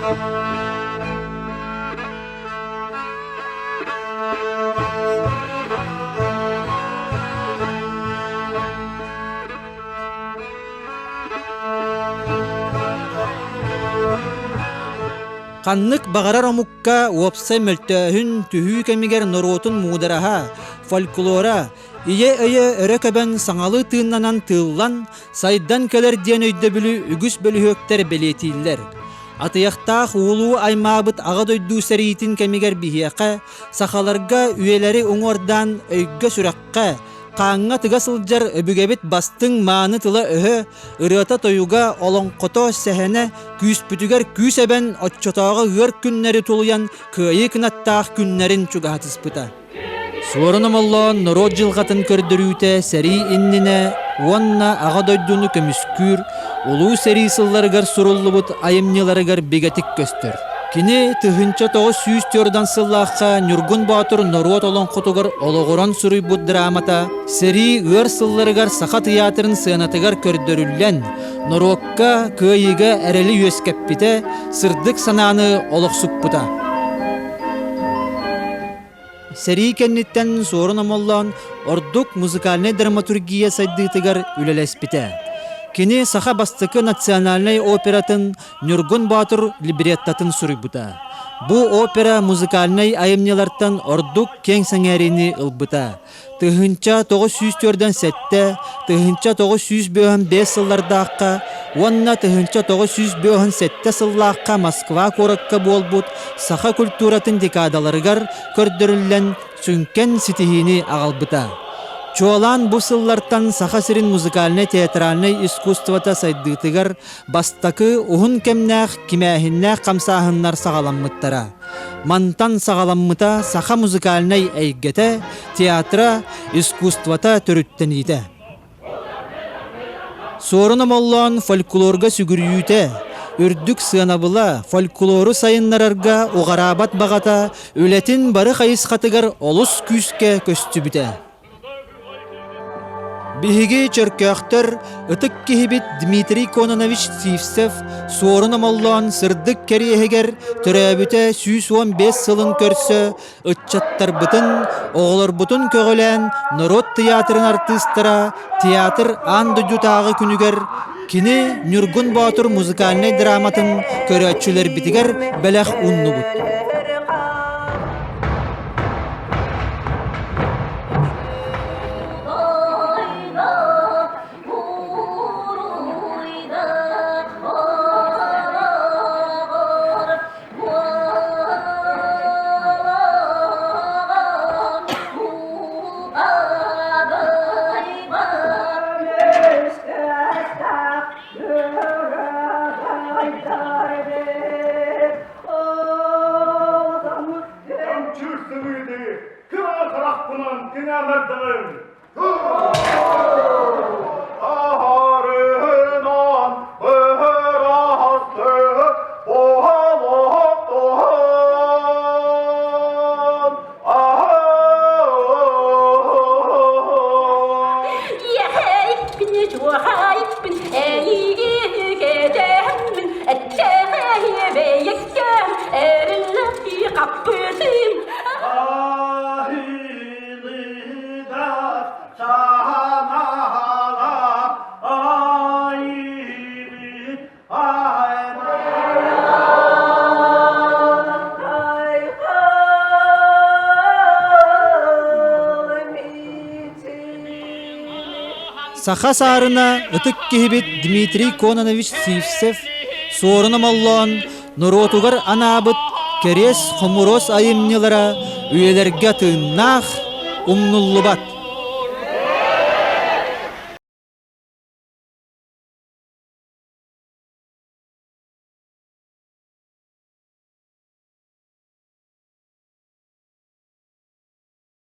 Ханнык баҕарар омукка уопсай мөлтөөһүн түһүү кэмигэр норуотун муудараһа, фольклора, ийэ өйө өрө көбөн саҥалыы тыыннанан тыыллан, сайдан кэлэр диэн өйдөбүлү үгүс бөлүһүөктэр бэлиэтииллэр. Атыйахтаах уулуу аймаабыт Аҕа дойду сэриитин кэмигэр биһиэхэ, сахаларга үйэлэри уҥуордаан өйгө-сүрэххэ, хааҥҥа тыга сылдьар өбүгэбит бастыҥ мааны тыла-өһө, ырыата-тойуга, олоҥхото, сэһэнэ күүспүтүгэр күүс эбэн оччотооҕу ыар күннэри тулуйан кыайыы кынаттаах күннэрин чугаһатыспыта. Суорун Омоллоон норуот дьылҕатын көрдөрүүтэ сэрии иннинэ уонна Аҕа дойдуну көмүскүүр Улуу сэрии сылларыгар суруллубут айымньыларыгар бигэтик көстөр. Кини 1904 сыллаахха Ньургун Боотур норуот олоҥхотугар олоҕуран суруйбут драмата сэрии ыар сылларыгар Саха тыйаатырын сыанатыгар көрдөрүллэн, норуокка кыайыыга эрэли үөскэппитэ, сырдык санааны олохсуппута. Сэрии кэнниттэн Суорун Омоллоон ордук музыкальнай драматургия сайдыытыгар үлэлэспитэ. Кини саха бастакы национальнай оператын Ньургун Боотур либреттатын суруйбута. Бу опера музыкальнай айымньылартан ордук киэҥ сэҥээриини ылбыта. 1947, 1955 сыллардаахха уонна 1957 сыллаахха Москва куоракка буолбут саха культуратын декадаларыгар көрдөрүллэн сүҥкэн ситиһиини аҕалбыта. Чуолаан бу сыллартан Саха сирин музыкальнай-театральнай искусствота сайдыытыгар бастакы уһун кэмнээх кимээһиннээх хамсааһыннар саҕаламмыттара. Мантан саҕаламмыта саха музыкальнай эйгэтэ, театра, искусствота төрүттэниитэ. Суорун Омоллоон фольклорга сүгүрүйүүтэ, үрдүк сыанабыла, фольклору сайыннарарга уҕараабат баҕата үлэтин бары хайысхатыгар олус күүскэ көстүбүтэ. Биһиги чөркөөхтөр ытык киһибит Дмитрий Кононович Сивцев Суорун Омоллоон сырдык кэриэһигэр төрөөбүтэ 115 сылын көрсө ыччаттарбытын, оҕолорбутун көҕүлээн норуот тыйаатырын артыыстара театр аан дойдутааҕы күнүгэр кини Ньургун Боотур музыкальнай драматын көрөөччүлэрбитигэр бэлэх ууннубут. Чамчыр сымыыты кыра харахпынан кыҥаанардым. Аһарынан быһырасты буһалоқтоһон Иэхэйиппин, эйигин кэтэһэммин, эттэхэйэбэйэккэм, эриллэхи хаппытым. Ахилидас саһанаһалах айыбит Саха саарына ытык киһибит Дмитрий Кононович Сивцев Суорун Омоллоон норуотугар анаабыт кэриэс хомуруос айымньылара үйэлэргэ тыыннаах, умнуллубат.